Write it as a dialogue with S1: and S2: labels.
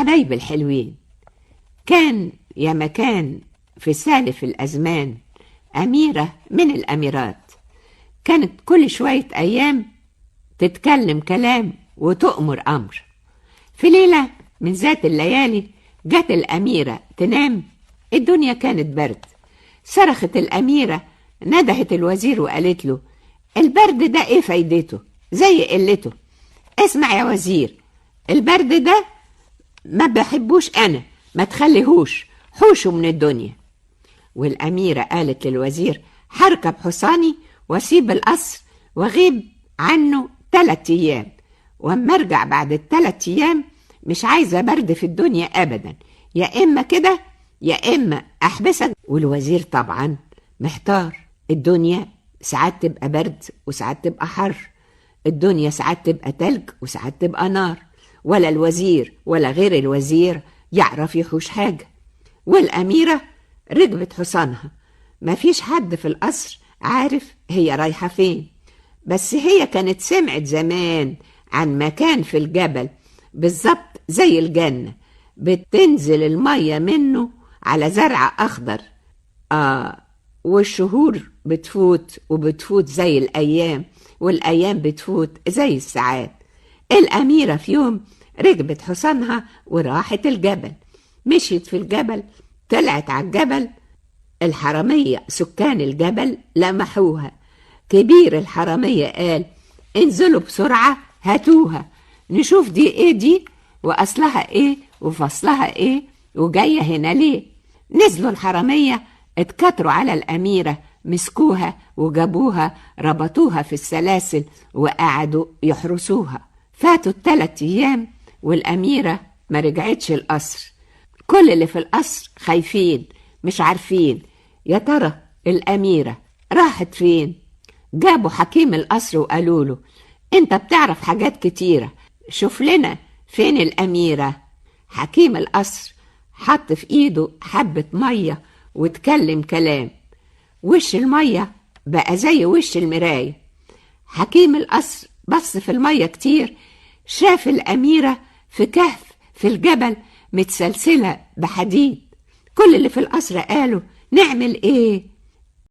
S1: حبايب الحلوين، كان يا مكان في سالف الأزمان أميرة من الأميرات، كانت كل شوية أيام تتكلم كلام وتؤمر أمر. في ليلة من ذات الليالي جت الأميرة تنام، الدنيا كانت برد. صرخت الأميرة، ندهت الوزير وقالت له: البرد ده إيه فايدته؟ زي قلته. اسمع يا وزير، البرد ده ما بحبوش أنا، ما تخليهوش، حوشه من الدنيا. والأميرة قالت للوزير: هركب حصاني واسيب القصر واغيب عنه 3 أيام، واما ارجع بعد ال3 أيام مش عايزة برد في الدنيا أبدا، يا إما كده يا إما أحبسك. والوزير طبعا محتار، الدنيا ساعات تبقى برد وساعات تبقى حر، الدنيا ساعات تبقى تلج وساعات تبقى نار، ولا الوزير ولا غير الوزير يعرف يحوش حاجة. والأميرة ركبت حصانها، مفيش حد في القصر عارف هي رايحة فين، بس هي كانت سمعت زمان عن مكان في الجبل بالظبط زي الجنة، بتنزل المية منه على زرع أخضر، والشهور بتفوت وبتفوت زي الأيام، والأيام بتفوت زي الساعات. الأميرة في يوم ركبت حصانها وراحت الجبل، مشيت في الجبل، طلعت على الجبل. الحرامية سكان الجبل لمحوها، كبير الحرامية قال: انزلوا بسرعة هاتوها نشوف دي ايه دي، وأصلها ايه وفصلها ايه وجاية هنا ليه. نزلوا الحرامية، اتكتروا على الأميرة، مسكوها وجابوها، ربطوها في السلاسل وقعدوا يحرسوها. فاتوا 3 أيام والأميرة ما رجعتش القصر. كل اللي في القصر خايفين مش عارفين يا ترى الأميرة راحت فين. جابوا حكيم القصر وقالوا له: انت بتعرف حاجات كتيرة، شوف لنا فين الأميرة. حكيم القصر حط في ايده حبة مية واتكلم كلام، وش المية بقى زي وش المراية. حكيم القصر بص في المية كتير، شاف الأميرة في كهف في الجبل متسلسلة بحديد. كل اللي في القصر قالوا: نعمل ايه؟